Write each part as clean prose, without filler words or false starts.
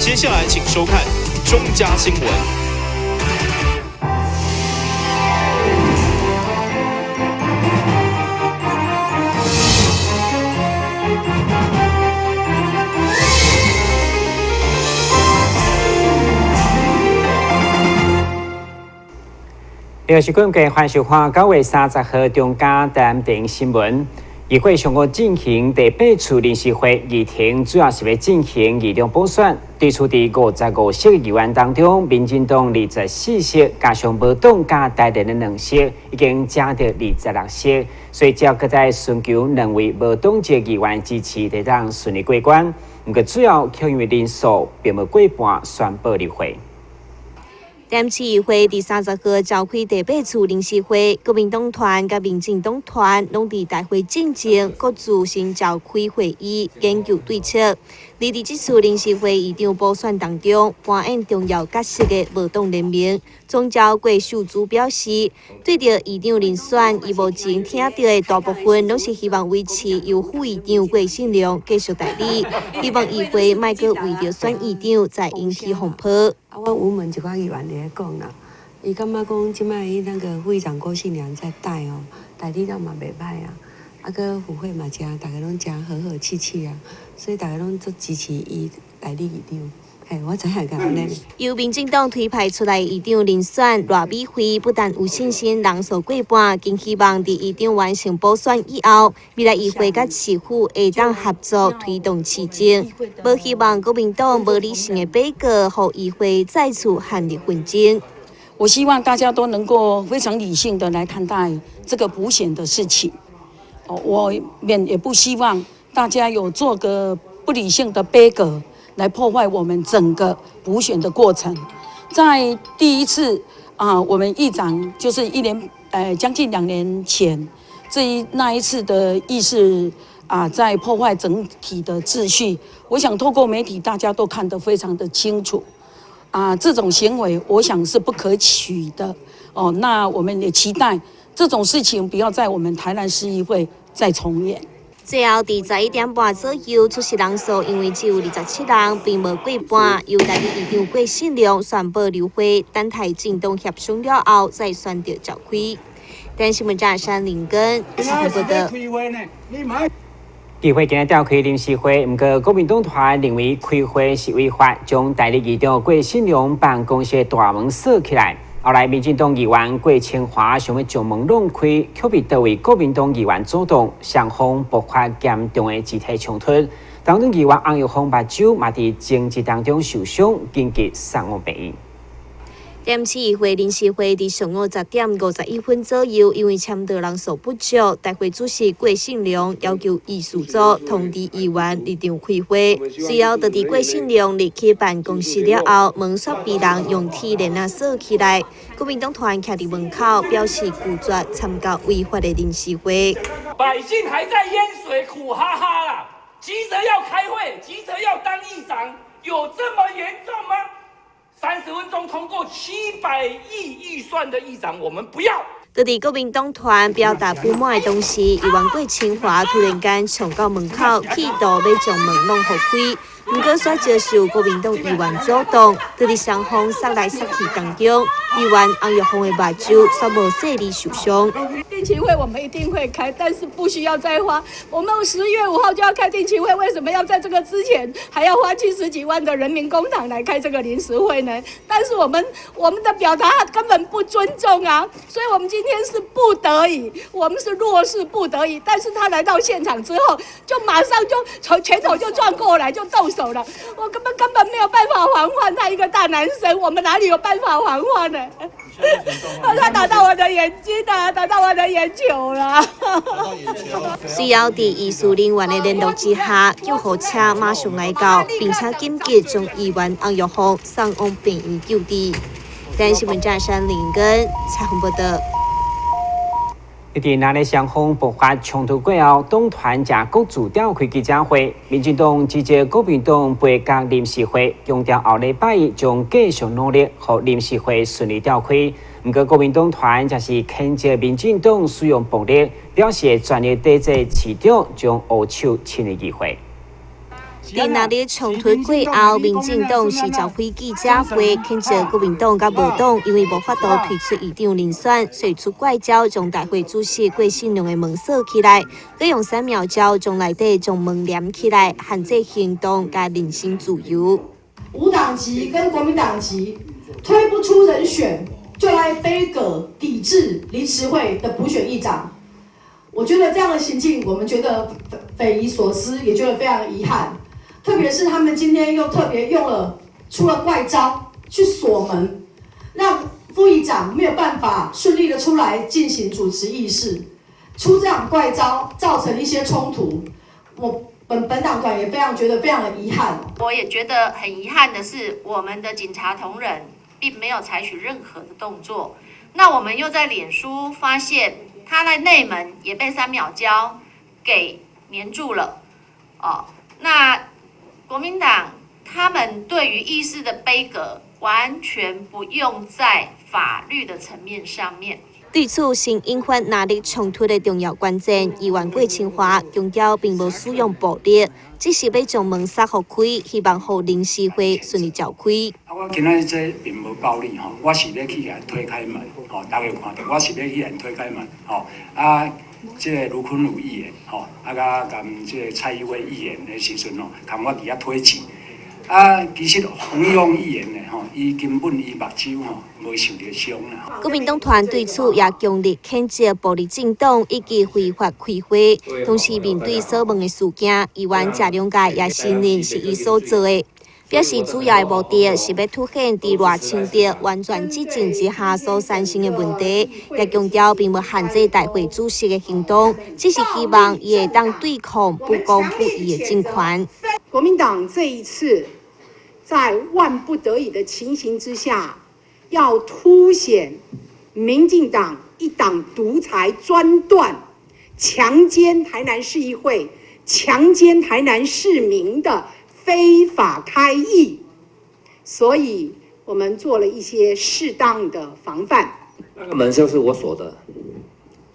接下來請收看中嘉新聞。呢個是今日歡迎收看9月30號中嘉台電新聞。議會上午進行第八次臨時會，議程主要是欲進行議長補選。對出佇55席議員當中，民進黨24席，加上無黨佮台聯的2席，已經爭著26席。所以只要閣再尋求兩位無黨籍議員支持，就會當順利過關。毋過主要卻因為人數並無過半，宣布流會。台南市議會佇30號召開第八次臨時會，國民黨團佮民進黨團攏佇大會進前各自先召開會議研究對策。而佇這次臨時會議長補選當中，扮演重要角色的無黨聯盟總召郭秀珠表示，對著議長人選，伊目前聽著的大部分攏是希望維持由副議長郭信良繼續代理，希望議會莫閣為著選議長再引起風波。啊，我有問一寡議員佇咧講啦，伊感覺講這擺彼那個副議長郭信良在帶哦，代理了嘛袂歹啊，啊閣府會嘛誠，逐家攏誠和和氣氣啊，所以逐家攏足支持伊代理議長。嘿，我知影按呢。由民進黨推派出來議長人選賴美惠，不但有信心人數過半，更希望佇議長完成補選以後，未來議會佮市府會當合作推動市政。無希望國民黨無理性的杯葛，予議會再次陷入紛爭。我希望大家都能夠非常理性的來看待這個補選的事情。我們也不希望大家有做個不理性的杯葛，來破壞我們整個補選的過程。在第一次啊，我們議長就是一年，將近2年前，那一次的議事啊，在破壞整體的秩序。我想透過媒體，大家都看得非常的清楚。啊，這種行為，我想是不可取的。哦，那我們也期待這種事情不要在我們台南市議會再重演。最後，佇11點半左右，出席人數因為只有27人，並無過半。由代理議長郭信良宣布流會，等待政黨協商了後再宣布召開。電視新聞站山林根採訪報導。議會今日召開臨時會，毋過國民黨團認為開會是違法，將代理議長郭信良辦公室大門鎖起來。後來，民進黨議員郭清華想欲將門弄開，卻被多位國民黨議員阻擋，雙方爆發嚴重的肢體衝突。當中議員洪玉鳳目睭嘛佇爭執當中受傷，緊急送往病院。台南市議會臨時會佇上午10點51分左右，因為簽到人數不足，大會主席郭信良要求議事組通知議員入場開會。隨後，就佇郭信良入去辦公室了後，門煞被人用鐵鏈仔鎖起來。國民黨團徛佇門口，表示拒絕參加違法的臨時會。百姓還在淹水，苦哈哈啦！急著要開會，急著要當議長，有這麼嚴重嗎？30分鐘通過700億預算的議長，我們不要。就佇國民黨團表達不滿的同時，議員郭清華突然間衝到門口，企圖欲將門弄予開，毋過煞遭受國民黨議員阻擋。就佇雙方殺來殺去當中，議員洪玉鳳的目睭煞無細膩受傷。定期會我們一定會開，但是不需要再花。我們10月5號就要開定期會，為什麼要在這個之前還要花70幾萬的人民公帑來開這個臨時會呢？但是我們的表達根本不尊重啊，所以我們今天是不得已，我們是弱勢不得已。但是他來到現場之後，就馬上就從拳頭就撞過來，就動手了。我根本沒有辦法防範他一個大男生，我們哪裡有辦法防範呢？他打到我的眼睛啊，打到我的眼球了。隨後，佇議事人員的聯絡之下，救護車馬上來到，並且緊急將議員洪玉鳳送往病院救治。電視新聞站山林根採訪報導。佇那日雙方爆發衝突過後，黨團才各自召開記者會。民進黨指責國民黨杯葛臨時會，強調後禮拜一將繼續努力，予臨時會順利召開。毋過國民黨團則是譴責民進黨使用暴力，表示會全力抵制市長將烏手伸入議會。佇藍綠衝突過後，民進黨是召開記者會，譴責國民黨佮無黨，因為無法度推出議長人選，所以出怪招將大會主席郭信良的門鎖起來，閣用三秒膠將內底將門黏起來，限制行動佮人身自由。無黨籍跟國民黨籍推不出人選，就來杯葛抵制臨時會的補選議長。我覺得這樣的行徑，我們覺得匪夷所思，也覺得非常遺憾。特別是他們今天又特別用了出了怪招去鎖門，讓副議長沒有辦法順利的出來進行主持議事，出這樣怪招造成一些衝突，我本黨團也非常覺得非常的遺憾。我也覺得很遺憾的是，我們的警察同仁並沒有採取任何的動作。那我們又在臉書發現，他在內門也被三秒膠給黏住了。哦，那國民黨他們對於議事的杯葛，完全不用在法律的層面上面。對此，先引發藍綠衝突的重要關鍵，議員郭清華強調，並無使用暴力，只是欲將門鎖予開，希望予臨時會順利召開。啊，我今仔日這並無暴力吼，我是欲去共推開門，吼，大家有看著，我是欲去共推開門，吼，啊，這个盧坤儒議員，吼，啊，佮佮這个蔡一威議員的時陣吼，共我佇遐推擠。啊，其實洪勇議員呢，吼，伊根本伊目睭吼無受著傷啦。國民黨團對此也強烈譴責暴力政黨以及非法開會，同時面對鎖門的事件，議員謝龍介也承認是伊所做的，表示主要的目的是欲凸顯佇賴清德完全執政之下所產生的問題，也強調並無限制大會主席的行動，只是希望伊會當對抗不公不義的政權。國民黨這一次在萬不得已的情形之下，要凸顯民進黨一黨獨裁專斷、強姦台南市議會、強姦台南市民的非法開議，所以我們做了一些適當的防範。那個門就是我鎖的，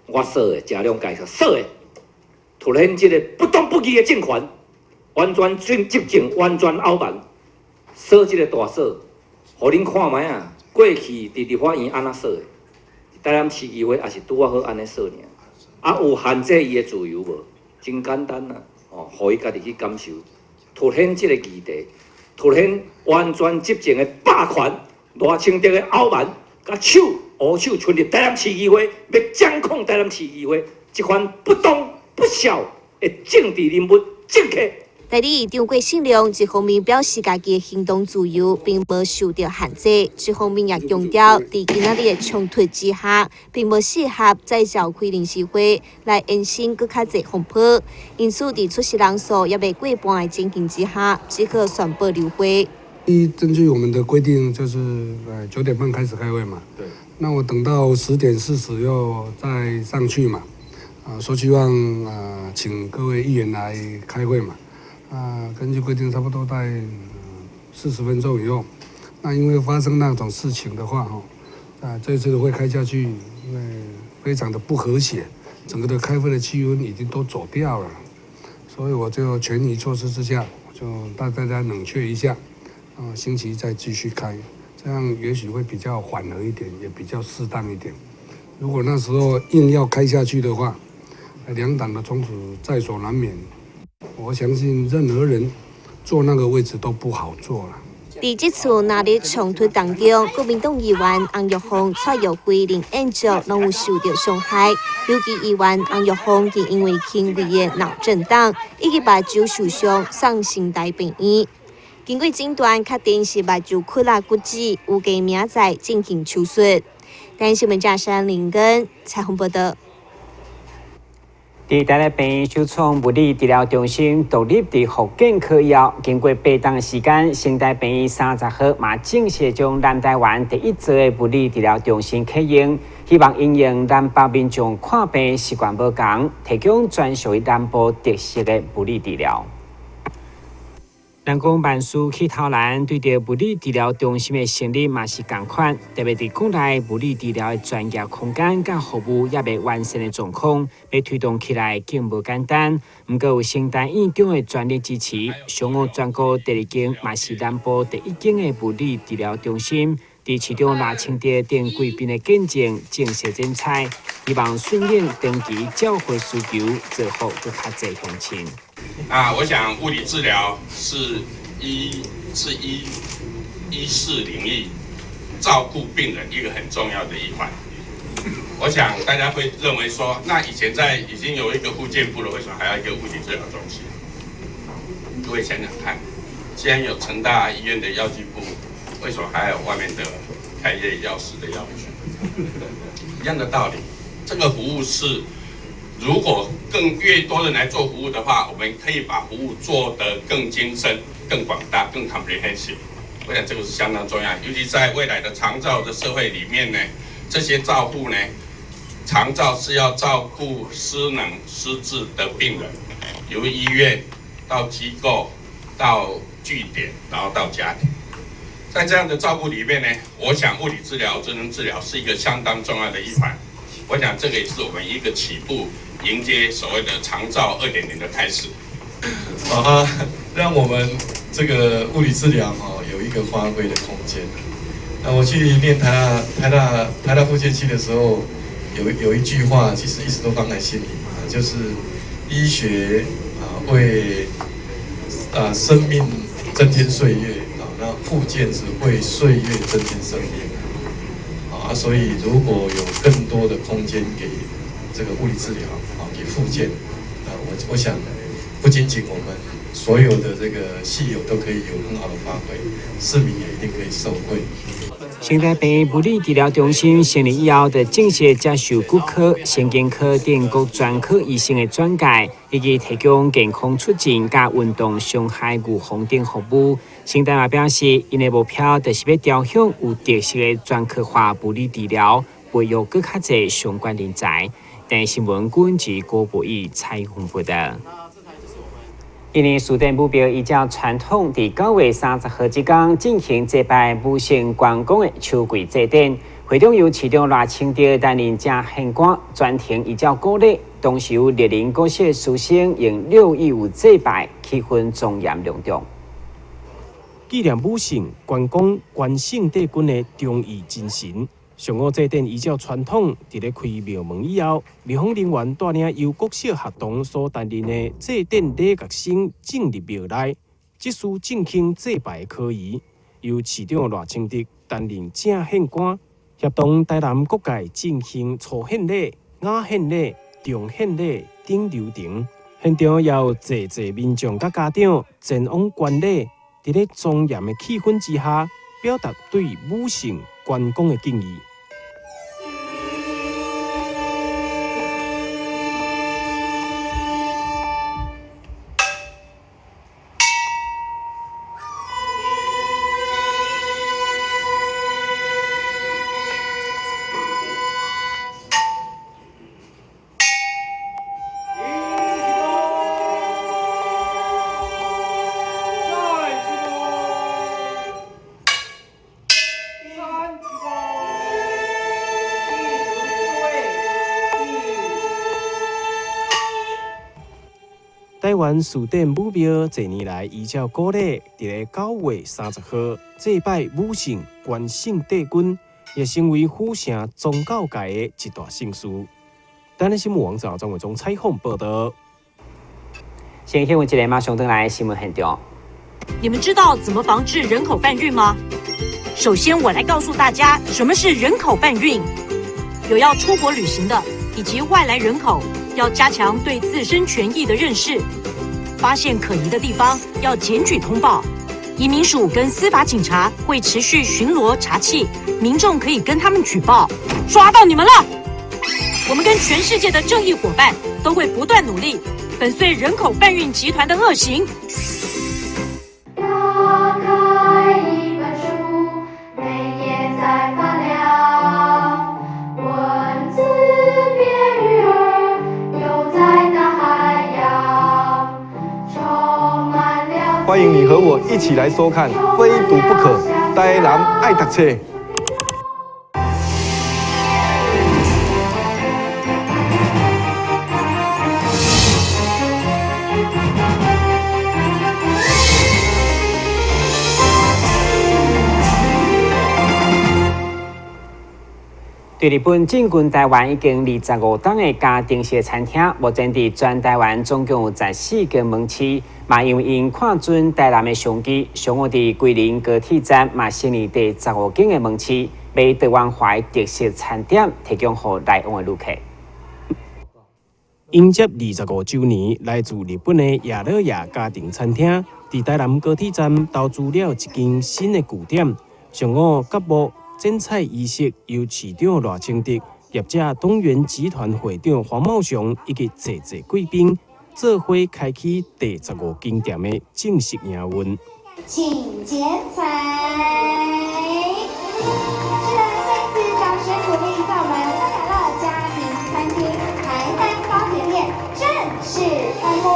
我鎖的，謝龍介鎖的，凸顯這个不公不義的政權，完全執政，完全敖蠻，鎖這个大鎖，予恁看覓啊？過去佇立法院按怎鎖的？台南市議會也是拄仔好按呢鎖爾。啊，有限制伊的自由無？真簡單啊！哦，予伊家己去感受，凸顯這个議題，凸顯完全執政的霸權，賴清德的敖蠻，共手烏手伸入台南市議會，欲掌控台南市議會，這款不當不肖的政治人物政客。代理議長郭信良一方面表示家己的行動自由並無受著限制，一方面也強調，佇今仔日的衝突之下，並無適合再召開臨時會來延伸閣較濟風波。因此，佇出席人數猶未過半的情形之下，只好宣布流會。一根據我們的規定，就是9點半開始開會嘛。對。那我等到10點40又再上去嘛，啊，說希望啊，請各位議員來開會嘛。啊，根據規定，差不多在40分鐘以後。那因為發生那種事情的話，哈，啊，這次的會開下去，因為非常的不和諧，整個的開會的氣氛已經都走掉了，所以我就權宜措施之下，我就帶大家冷卻一下，啊，星期一再繼續開，這樣也許會比較緩和一點，也比較適當一點。如果那時候硬要開下去的話，兩黨的衝突在所難免。我相信任何人坐那個位置都不好坐了。佇這次藍綠衝突當中，國民黨議員洪玉鳳、蔡玉輝、林彥哲攏有受著傷害。尤其議員洪玉鳳，伊因為輕微的腦震盪以及目睭受傷，送成大病院。經過診斷，確定是目睭骨仔骨折，預計明仔載進行手術。台視新聞記者林根採訪報導。佇台大病院首創物理治療中心獨立佇復健科以後，經過8冬時間，成大病院30號嘛正式將南台灣第一座的物理治療中心啟用，希望因應南北民眾看病習慣無仝，提供專屬於南部特色的物理治療。人講萬事起頭難，對著物理治療中心的成立嘛是仝款，特別佇國內物理治療的專業空間佮服務猶未完善的狀況，欲推動起來更無簡單。毋過有成大院長的全力支持，上午全國第二間嘛是南部第一間的物理治療中心，佇市長賴清德等貴賓的見證正式剪彩，希望順應長期照護需求，造福閣較濟鄉親。啊，我想物理治療是醫事領域照顧病人一個很重要的一環。我想大家會認為說，那以前在已經有一個復健部了，為什麼還要一個物理治療中心？各位想想看，既然有成大醫院的藥劑部，為什麼還有外面的開業藥師的藥局？一樣的道理，這個服務是。如果更越多人來做服務的話，我們可以把服務做得更精深、更廣大、更 comprehensive。我想這個是相當重要，尤其在未來的長照的社會裡面呢，這些照護呢，長照是要照顧失能失智的病人，由醫院到機構到據點，然後到家庭，在這樣的照顧裡面呢，我想物理治療、職能治療是一個相當重要的一環。我想這個也是我們一個起步。迎接所謂的長照2.0的開始，啊，讓我們這個物理治療哦有一個發揮的空間。那我去念台大復健系的時候，有一句話，其實一直都放在心裡啊，就是醫學啊為啊生命增添歲月啊，那復健是為歲月增添生命啊，所以如果有更多的空間給這個物理治療啊，給復健啊，我想不僅僅我們所有的這個系友都可以有很好的發揮，市民也一定可以受惠。成大病院物理治療中心成立以後，就正式接受骨科、神經科等各專科醫生的轉介，以及提供健康促進佮運動傷害預防等服務。成大嘛表示，𪜶的目標就是欲朝向有特色的專科化物理治療，培育閣較濟相關人才。電視新聞郭文郭博義採訪報道。印尼士典武廟依照傳統，佇9月30號這工進行祭拜武聖關公的秋季祭典。會長由市長賴清德擔任正獻官，全程依照古禮，同時有麗林國小師生用六義舞祭拜，氣氛莊嚴隆重。紀念武聖關公關聖帝君的忠義精神。上午祭典依照傳統，佇咧開廟門以後，廟方人員帶領由國小學童所擔任的祭典禮樂生進入廟內，執事進行祭拜的科儀，由市長賴清德擔任正獻官，協同台南各界進行初獻禮、雅獻禮、重獻禮等流程。現場也有濟濟民眾佮家長前往觀禮，佇咧莊嚴的氣氛之下，表達對武聖關公的敬意。台灣士典武廟這年來依照古禮，佇咧9月30號祭拜武聖關聖帝君，也成為府城宗教界的一大盛事。台南新聞網站張偉忠採訪報道。先新聞一個馬上轉來新聞現場。你們知道怎麼防治人口販運嗎？首先，我來告訴大家什麼是人口販運。有要出國旅行的以及外來人口，要加強對自身權益的認識。發現可疑的地方要檢舉通報。移民署跟司法警察會持續巡邏查緝，民眾可以跟他們舉報。抓到你們了！我們跟全世界的正義夥伴都會不斷努力，粉碎人口販運集團的惡行。打開一本書，每頁在發亮，文字變魚兒，游在大海洋，充滿了。歡迎你和我一起來收看《非讀不可》，台南愛讀冊。對日本進軍臺灣已經25冬的家庭式餐廳，目前佇全臺灣總共有14間門市，嘛因為𪜶看準台南的商機，上午佇龜苓高鐵站嘛成立第15間的門市，賣台灣化的特色餐點，提供予來往的旅客。迎接25週年，來自日本的亞樂亞家庭餐廳，佇台南高鐵站投資了一間新的據點，上午甲幕剪彩儀式由市長賴清德、業者東元集團會長黃茂雄以及濟濟貴賓做伙開啟第15間店的正式營運。請剪彩。是的，再次掌聲鼓勵，在我們樂雅樂家庭餐廳台南高鐵店正式開幕。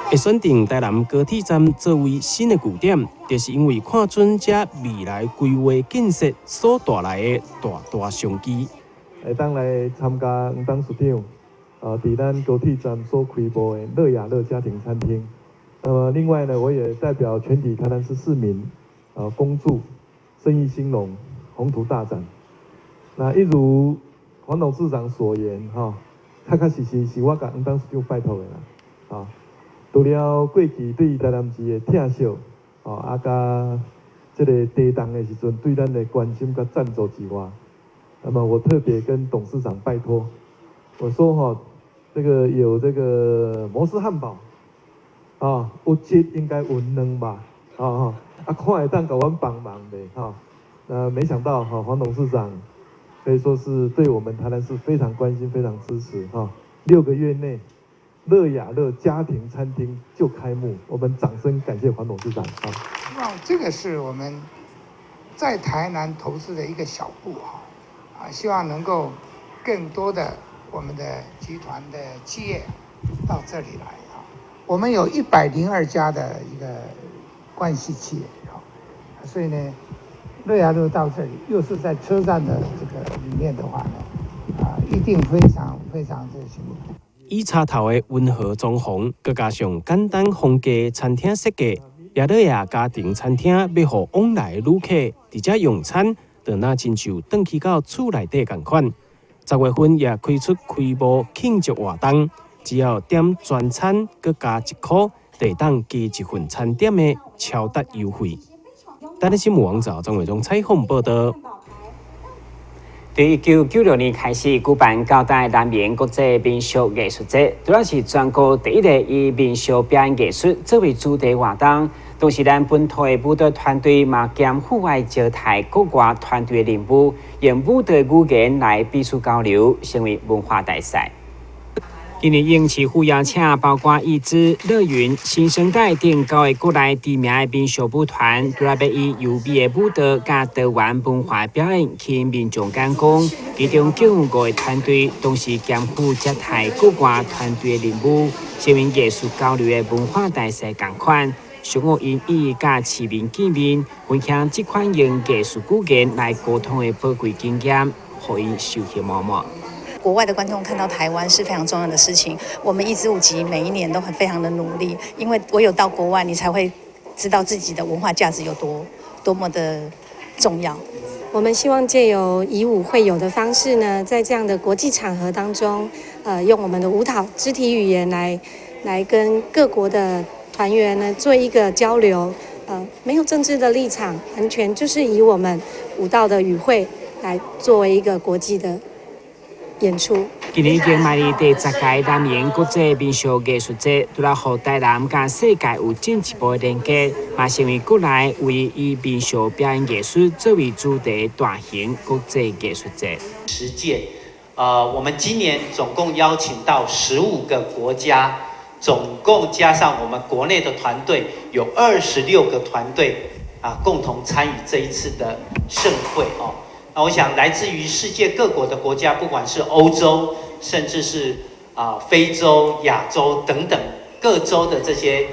會選定台南高鐵站作為新的據點，就是因為看準這未來規劃建設所帶來的大大商機。會當來參加黃董事長，佇咱高鐵站所開幕的樂雅樂家庭餐廳。那麼另外呢，我也代表全體台南市市民，恭祝生意興隆，宏圖大展。那一如黃董事長所言，哈，確確實實是我共黃董事長拜託的啦，啊。除了過去對台南市的疼惜，哦，啊，佮這个地動的時陣對咱的關心佮贊助之外，那麼我特別跟董事長拜託，我說哈，這個有這個摩斯漢堡，啊，有質應該有卵吧，啊啊，看會當共阮幫忙袂，哈，那沒想到哈，黃董事長可以說是對我們台南市非常關心、非常支持，哈，6個月內。樂雅樂家庭餐廳就開幕，我們掌聲感謝黃董事長啊！希望這個是我們在台南投資的一個小步哈，啊，希望能夠更多的我們的集團的企業到這裡來啊。我們有102家的一個關係企業啊，所以呢，樂雅樂到這裡又是在車站的這個裡面的話呢，啊，一定非常非常這個辛苦。以柴頭的溫和裝潢，閣加上簡單風格餐廳設計，亞樂亞家庭餐廳欲予往來的旅客佇遮用餐，就若親像轉去到厝內底仝款。10月份也開出開幕慶祝活動，只要點全餐，閣加1箍，就會當加一份餐點的超值優惠。台南新聞網站張偉忠採訪報導。對1996年開始舉辦九大南瀛國際民俗藝術節，除了是全國第一個以民俗表演藝術作為主題活動，同時咱本土的舞蹈團隊嘛兼負愛招待國外團隊的任務，用舞蹈語言來彼此交流，成為文化大使。今年應市府邀請包括一枝、樂雲、新生代等九个國內知名的民俗舞團，除了欲以優美的舞蹈佮多元文化表演吸引民眾觀光，其中共有五個團隊同時肩負接待國外團隊的任務，成為藝術交流的文化大使仝款。上午𪜶一一佮市民見面，分享這款用藝術語言來溝通的寶貴經驗，予𪜶收穫滿滿。國外的觀眾看到台灣是非常重要的事情。我們一支舞集每一年都很非常的努力，因為唯有到國外，你才會知道自己的文化價值有多麼的重要。我們希望借由以舞會友的方式呢，在這樣的國際場合當中，用我們的舞蹈肢體語言來跟各國的團員呢做一個交流。沒有政治的立場，完全就是以我們舞蹈的語彙來作為一個國際的演出。今年已經邁入第10屆南瀛國際民俗藝術節，除了予台南佮世界有進一步的連結，嘛成為國內唯一以民俗表演藝術作為主題大型國際藝術節。 10屆，我們今年總共邀請到15個國家，總共加上我們國內的團隊，有26個團隊啊，共同參與這一次的盛會哦。那我想，來自於世界各國的國家，不管是歐洲，甚至是啊非洲、亞洲等等各洲的這些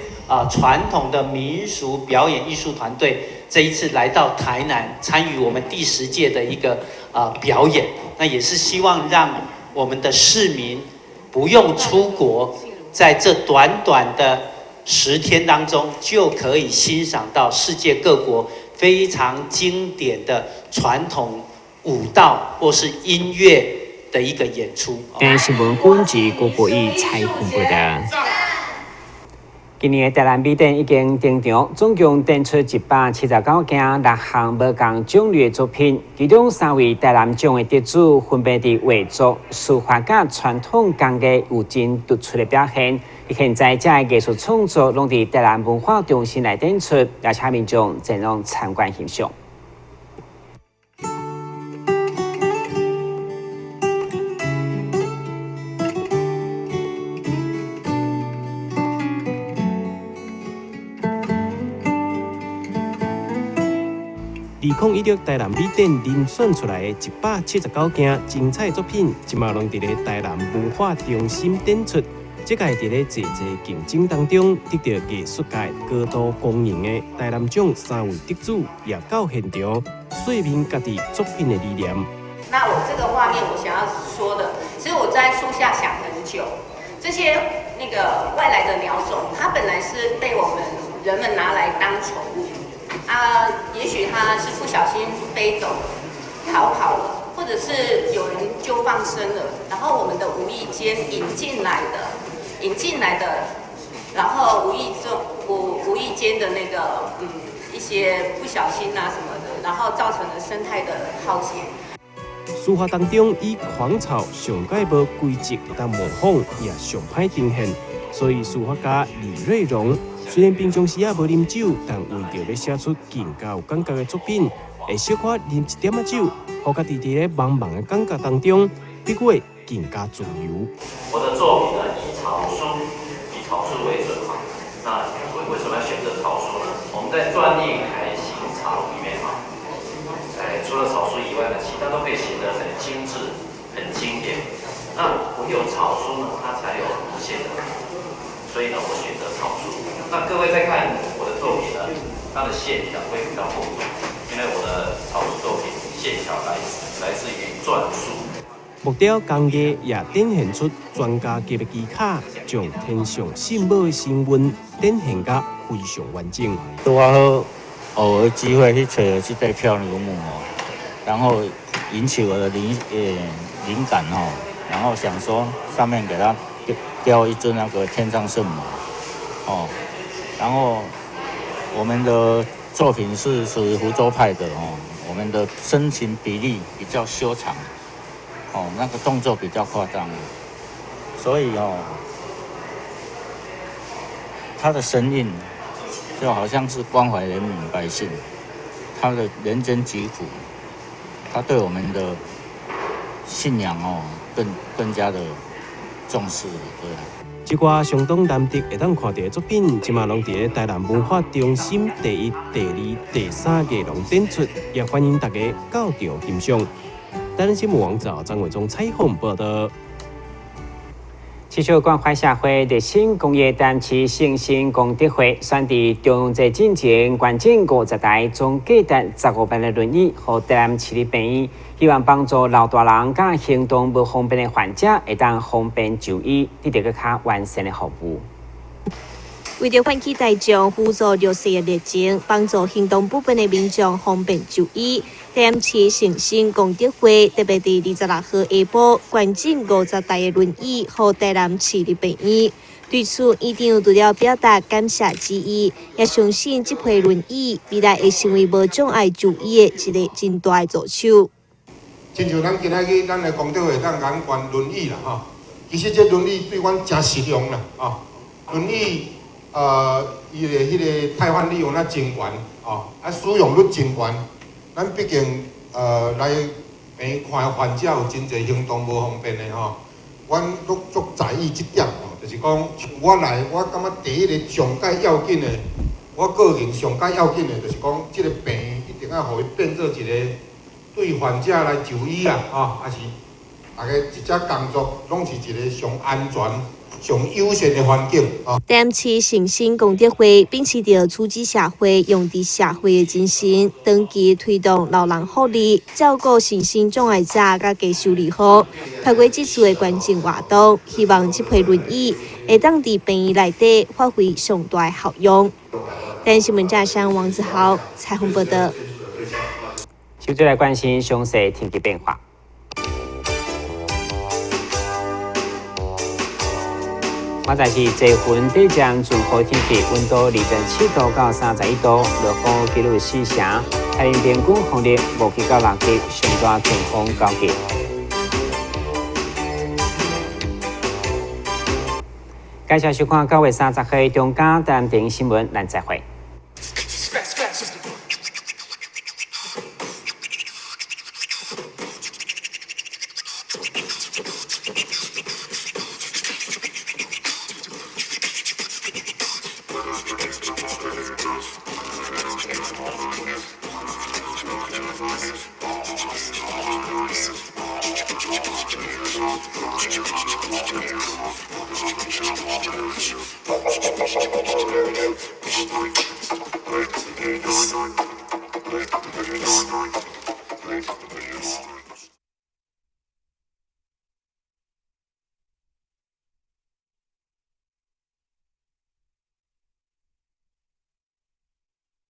传统的民俗表演艺术团队，这一次来到台南参与我们第10届的一个表演，那也是希望让我们的市民不用出国，在这短短的10天当中，就可以欣赏到世界各国非常经典的传统舞蹈或是音乐的一个演出。电视新闻根据郭国义采访报道。今年的台南美展已经登场，总共展出179件6项无仝种类的作品，其中3位台南奖的得主分别伫画作、书法佮传统工艺有真突出的表现。现在这个艺术创作拢伫台南文化中心来展出，也请民众前往参观欣赏。2016台南美展遴选出来的179件精彩作品，这马拢伫咧台南文化中心展出。这届伫咧济济竞争当中得到艺术界高度公认的台南奖3位得主，也到现场说明家己作品的理念。那我这个画面，我想要说的，其实我在树下想很久，这些外来的鸟种，它本来是被我们人们拿来当宠物。也许它是不小心飞走了、逃跑了，或者是有人就放生了，然后我们的无意间引进来的，然后无意间的一些不小心啊什么的，然后造成了生态的浩劫。书法当中以狂草上盖无规则会当模仿，也上歹呈现，所以书法家李瑞荣虽然平常时也无啉酒，但为著欲写出更加有感觉的作品，会小可啉一点仔酒，予家己伫咧茫茫的感觉当中，比过更加自由。我的作品呢，以草书为准哈。那为什么要选择草书呢？我们在篆隶楷行草里面哈，除了草书以外呢，其他都可以写得很精致、很经典。那唯有草书呢，它才有无限的可能。所以呢，我选择草书。那各位在看我的作品呢，它的线条会比较厚重，因为我的草书作品线条来自于篆书。木雕工艺也展现出专家级的技巧，将天上圣母的神韵展现甲非常完整。拄好偶尔机会去找到这块漂流木哦，然后引起我的灵感哦，然后想说上面给它雕一尊那个天上圣母哦，然后我们的作品是属于福州派的哦，我们的身形比例比较修长。哦，那个动作比较夸张，所以哦，他的神韵就好像是关怀人民百姓，他的人间疾苦，他对我们的信仰哦，更加的重视，对。这寡相当难得会当看到的作品，这马拢伫咧台南文化中心第1、第2、第3艺廊展出，也欢迎大家到场欣赏。台南新闻网找张伟忠采访报道。持续关怀社会，热心公益台南市圣心功德会选伫中元节进前捐赠50台总价值15万的轮椅，予台南市立病院，希望帮助老大人佮行动无方便的患者会当方便就医，得到阁较完善的服务。为著唤起大众辅助弱势的热情，帮助行动不便的民众方便就医，台南市圣心功德会特别伫26号下晡捐赠50台的轮椅予台南市立病院。对此，院长除了表达感谢之意，也相信这批轮椅未来会成为无障碍就医的一个真大的助手。亲像咱今仔日咱的功德会当共捐轮椅啦，吼，其实这轮椅对阮真实用啦，吼，轮椅。伊的彼个汰换率有那真悬，哦，啊使用率真悬。咱毕竟来病院看的患者有真济行动无方便的吼，阮拢足在意这点吼，就是讲像我来，我感觉第一个上盖要紧的，我个人上盖要紧的，就是讲这个病院一定要予伊变做一个对患者来就医啦，吼，还是大家一只工作拢是一个上安全、上友善的环境啊。台南市善心功德会秉持著处置社会、用伫社会的精神，长期推动老人福利、照顾身心障碍者佮低收入户，透过这次的捐赠活动，希望这批轮椅会当伫病院内底发挥上大的效用。台南新闻记者王子豪采访报道。接着来关心详细天气变化。现在是济云底降阵雨天气，温度27度到31度，落雨几率四成。台南平均风力5级到6级，上大阵风9级。感谢收看9月30号中嘉台南新闻，咱再会。